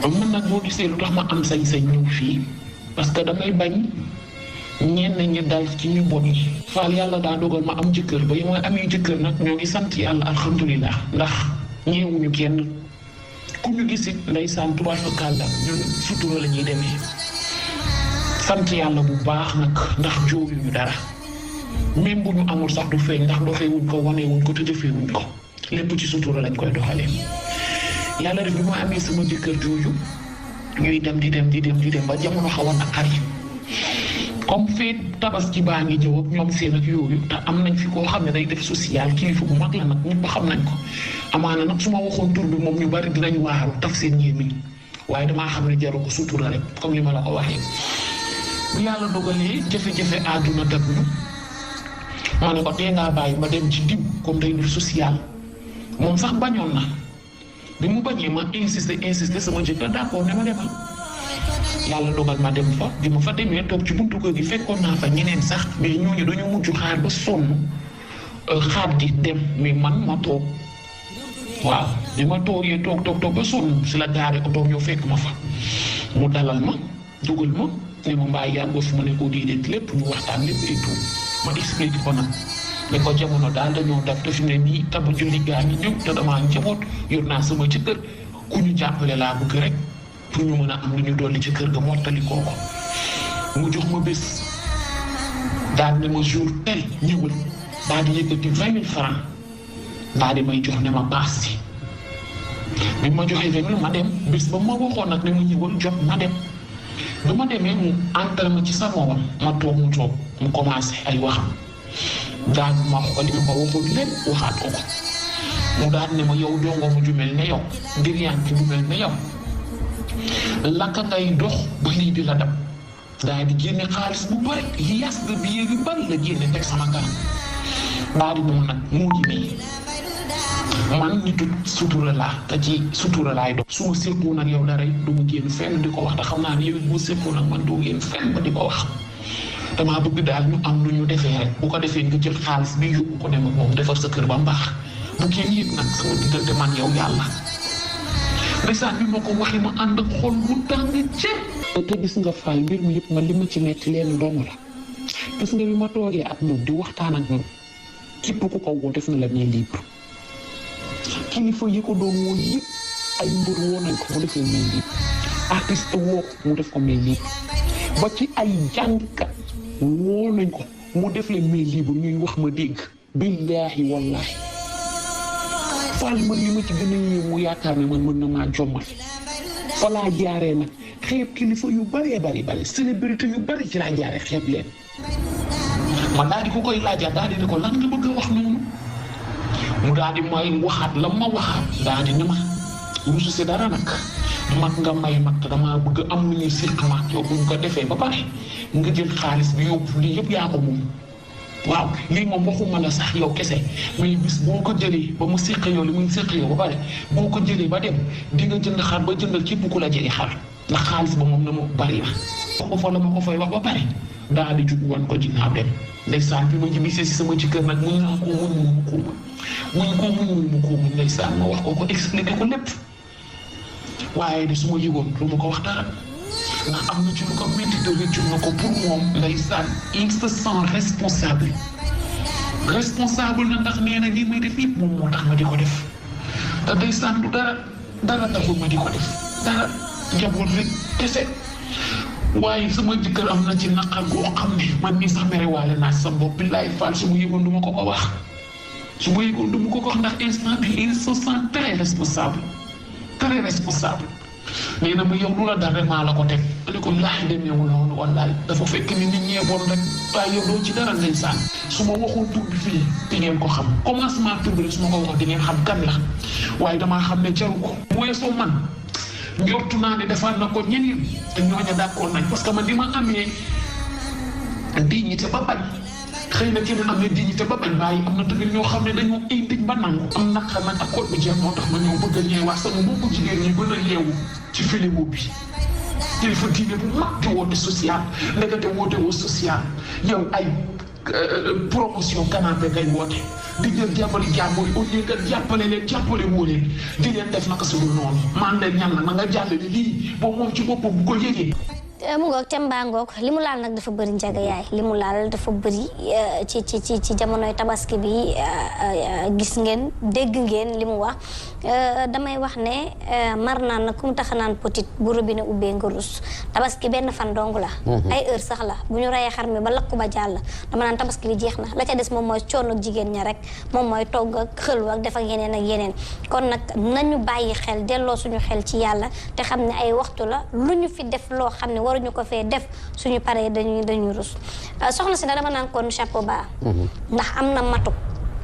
man nag boo gisee lu tax ma am sañ-sañ ñëw fii parce que damay bañ ñenn ñi dal ci ñu bon yi. Faal yàlla daa dogal ma am jëkkër ba yi ma amee jëkkër nag ñoo ngi sant yàlla alhamdulilah ndax ñeewuñu kenn ku ñu gis it ndeysaan tubaab fa kàlla ñun sutura la ñuy demee sant yàlla bu baax nag ndax jooyuñu dara même bu ñu amul sax du feeñ ndax doxewuñ ko wanewuñ ko te jëfewuñ ko lépp ci sutura lañ koy doxalee. yàlla def bi ma amee sama jëkkër jooju ñuy dem di dem ba jamono xawoon ak ari comme feet tabaski baa ngi ñëw ak ñoom seen ak yooyu te am nañ fi koo xam ne day def social kilifa bu mag la nag ñëpp xam nañ ko amaana nag su ma waxoon tur bi moom ñu bari dinañ waaru taf seen yéemiñ waaye damaa xam ne jaru ko sutura rek comme li ma la ko waxee. bu yàlla dogalee jafe-jafe àdduna dab ñu ma ne ko tee ngaa bàyyi ma dem ci diw comme day def social moom sax bañoon na. bi mu bañee ma insister sama jëkkër d'accord ne ma demal yàlla dogal ma dem fa bi ma fa demee toog ci buntu kër gi fekkoon naa fa ñeneen sax mais ñooñu dañu mujj xaar ba sonn xaar di dem mais man ma toog waaw bi ma toogee toog ba sonn si la gaare oto ñëw fekk ma fa mu dalal ma dugal ma ne ma mbaa yàggoo fi ma ne ko déedéet lépp ñu waxtaan lépp et tout ma expliqué ko nag ne ko jamono daal dañoo dab te fi mu ne nii tabu julli gaa ngi ñëw te damaa njaboot yor naa sama jëkkër ku ñu jàppale laa bëgg rek pour ñu mën a am lu ñu dolli ci kër ga mottali kooko mu jox ma bés daal ne ma jour tel ñëwal daal di yëkkati 20 000 francs daal di may jox ne ma paas si bi ma joxee 20 000 ma dem bés ba ma waxoon nag ne ma ñëwal jot ma dem ba ma demee mu entré ma ci salon ma toog mu commencé ay waxam daal ma xool li ma waxoon lépp waxaat ko mu daal ne ma yow dongo mu ju mel ne yow diriyànke bu mel ne yow lakka ngay dox ba lii di la dab daal di génne xaalis bu bari yas de billet yu bari la génne teg sama kanam daal di moom nag moo ji nii man nitu sutura laa te ci sutura laay dox su ma séqoo nag yow dara du ma génn fenn di ko wax te xam naa ne yow it boo séqoo nag man doo génn fenn ba di ko wax damaa bëgg daal ñu am lu ñu defee rek bu ko defee nga jël xaalis bi yóbbu ko dem ak moom defar sa kër ba mbaax bu kenn yëg nag sama diggante man yow yàlla ndeysaan bi ma ko waxee ma ànd ak xol bu tàng ceeb. te gis nga Fall mbir mi yëpp man li ma ci metti leen dong la gis nga bi ma toogee ak moom di waxtaan ak moom képp ku ko woo def na la main libre kilifa yi ko doon woo yëpp ay mbër woo nañ ko mu defee main libre artiste woo mu def ko main libre ba ci ay jàngkat woo nañ ko mu def leen main libre ñuy wax ma dégg billaahi wallaahi Fall man li ma ci gën a yéem mu yaakaar ne man mën na maa jommal fa laa jaaree nag xeeb kilifa yu bëree bari célébrité yu bëri ci laa jaaree xeeb leen man daal di ko koy laajaat daal di ne ko lan nga bëgg a wax noonu mu daal di may waxaat la ma waxaat daal di ne ma rusu si dara nag mag nga may mag te damaa bëgg am lu ñuy séq ma yow bu ñu ko defee ba pare nga jël xaalis bi yóbbu lii yëpp yaa ko moom waaw lii moom waxuma la sax yow kese mais bis boo ko jëlee ba mu séq yow li muy séq yow ba pare boo ko jëlee ba dem di nga jënd xar ba jëndal képp ku la jëlee xar ndax xaalis ba moom na mu bari na ko fa la ma ko fay wax ba pare daal di jug wan ko ginnaaw dem ndeysaan bi ma jibisee si sama jëkkër nag muñ naa ko muñ ndeysaan ma wax ko expliqué ko lépp waaye de su ma yëgoon lu ma ko wax dara ndax am na ci lu ko métti de rëccu na ko pour moom ndeysaan il se sent responsable na ndax nee na lii may def yëpp moom moo tax ma di ko def te ndeysaan du dara taxul ma di ko def dara njaboot rek kese waaye sama jëkkër am na ci naqar goo xam ne man mii sax merewaale naa sa bopp billaay Fall su ma yëgoon du ma ko wax ndax instant bi il se sent très responsable nee na ma yow lu la dal rek maa la ko teg ne ko laaj demeewul noonu wallaay dafa fekk ni nit ñee bon rek waaye yow doo ci dara ndeysaan su ma waxoon tur bi fii di ngeen ko xam commencement tur bi rek su ma ko wax di ngeen xam kan la waaye damaa xam ne jaru ko bu weesoo man njortu naa ne defal na ko ñeneen te ñooña d'accord nañ parce que man di ma amee dignité ba bañ xëy na keneen am na dignité ba bañ waaye am na tamit ñoo xam ne dañoo indiñ ba nangu am naqar nag ak code bu jeex moo tax ma ñëw bëgg a ñeewaat sama mbokku jigéen ñi gën a yeewu ci filimu bi kilifa diine bu mag di woote social ndekete woote woo social yow ay promotion canapé ngay woote di jël jàppale jàmbur au lieu que jàppale leen jàppale woo leen di leen def naka su dul noonu man leen ñan la na nga jàllale lii boobu moom ci boppam bu ko yëgee. mu ngoog cambaa ngoog li mu laal nag dafa bëri njaga yaay li mu laal dafa bëri ci jamonoy tabaski bi gis ngeen dégg ngeen li mu wax damay wax ne mar naan nag ku mu tax naan petit bu robinet ubbee nga rus tabaski benn fan dong la ay heure sax la bu ñu reyee xar mi ba lakku ba jàll dama naan tabaski bi jeex na la ca des moom mooy coono ak jigéen ña rek moom mooy togg ak xëlwa ak def ak yeneen kon nag nañu bàyyi xel delloo suñu xel ci yàlla te xam ne ay waxtu la lu ñu fi def loo xam ne waruñu ko fee def suñu paree dañuy rus soxna si dama naan kon chapeau bas ndax am na matuk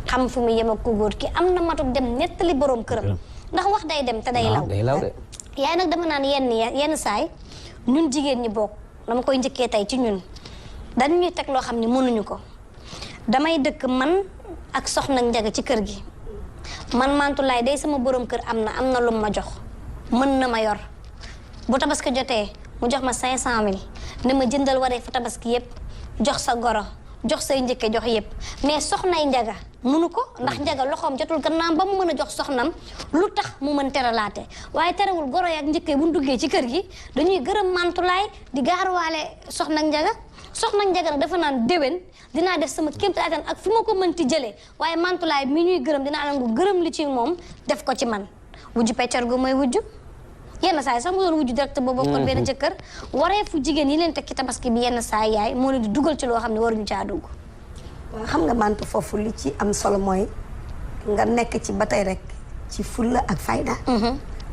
xam fu mu yem ak ku góor ki am na matuk dem nettali boroom këram ndax wax day dem te day law yaay nag dama naan yenn saay ñun jigéen ñi bokk dama koy njëkkee tey ci ñun dañuy teg loo xam ne mënuñu ko damay dëkk man ak soxna Njaga ci kër gi man Mantulaay day sama boroom kër am na lu ma jox mën na ma yor bu tabaski jotee mu jox ma 500000 ne ma jëndal waree fa tabaski yëpp jox sa goro jox say njëkke jox yëpp mais soxnay Njaga mënu ko ndax Njaga loxoom jotul gannaam ba mu mën a jox soxnam lu tax mu mën teralaate waaye terewul goro yaak njëkke bu duggee ci kër gi dañuy gërëm Mantulaay di gaaruwaale soxna Njaga nag dafa naan déwén dinaa def sama kéemtalaatan ak fi ma ko mënti jëlee waaye Mantulaay mi ñuy gërëm dinaa nangu gërëm li ci moom def ko ci man wujju peccar gu mooy wujju yenn saa yi sax mu doon wujju direct boo bokkoon benn jëkkër waree fu jigéen yi leen teg ci tabaski bi yenn saa yaay moo leen di dugal ci loo xam ne waruñu caa dugg. waaw xam nga mantu foofu li ci am solo mooy nga nekk ci ba tey rek ci fulla ak fayda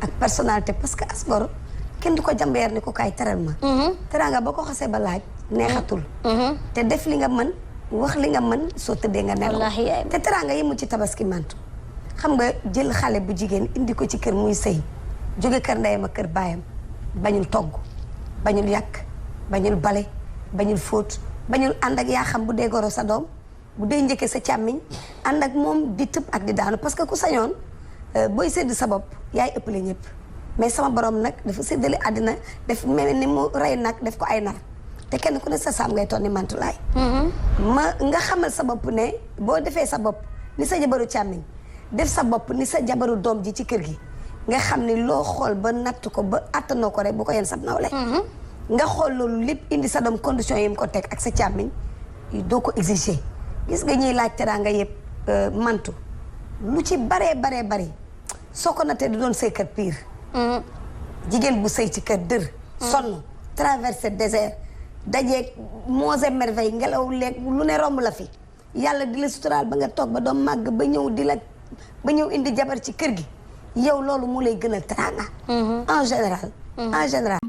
ak personnalité parce que asgor kenn du ko jambeer ni ko kaay teral ma teraanga boo ko xasee ba laaj neexatul te def li nga mën wax li nga mën soo tëddee nga nelaw te teraanga yi mu ci tabaski mantu xam nga jël xale bu jigéen indi ko ci kër muy sëy jóge kër ndeyam ak kër baayam bañul togg bañul yàq bañul bale bañul fóot bañul ànd ak yaa xam bu dee goro sa doom bu dee njëkkee sa càmmiñ ànd ak moom di tëb ak di daanu parce que ku sañoon booy sédd sa bopp yaay ëppale ñëpp mais sama borom nag dafa séddale àddina def mel ni mu rey nag def ko ay nar te kenn ku ne sa saam ngay toon ni Mantulaay ma nga xamal sa bopp ne boo defee sa bopp ni sa jabaru càmmiñ def sa bopp ni sa jabaru doom ji ci kër gi nga xam ne loo xool ba natt ko ba attanoo ko rek bu ko yenn sab nawle nga xool loolu lépp indi sa doom condition yi mu ko teg ak sa càmmiñ doo ko exiger gis nga ñuy laaj teraanga yëpp mantu lu ci baree bari soo ko nattee du doon say kër pire jigéen bu sëy ci kër dër sonn traversé désert dajeeg moos et merveille ngelaw leeg lu ne romb la fi yàlla di la suturaal ba nga toog ba doom màgg ba ñëw indi jabar ci kër gi yow loolu mu lay gënal teraanga en général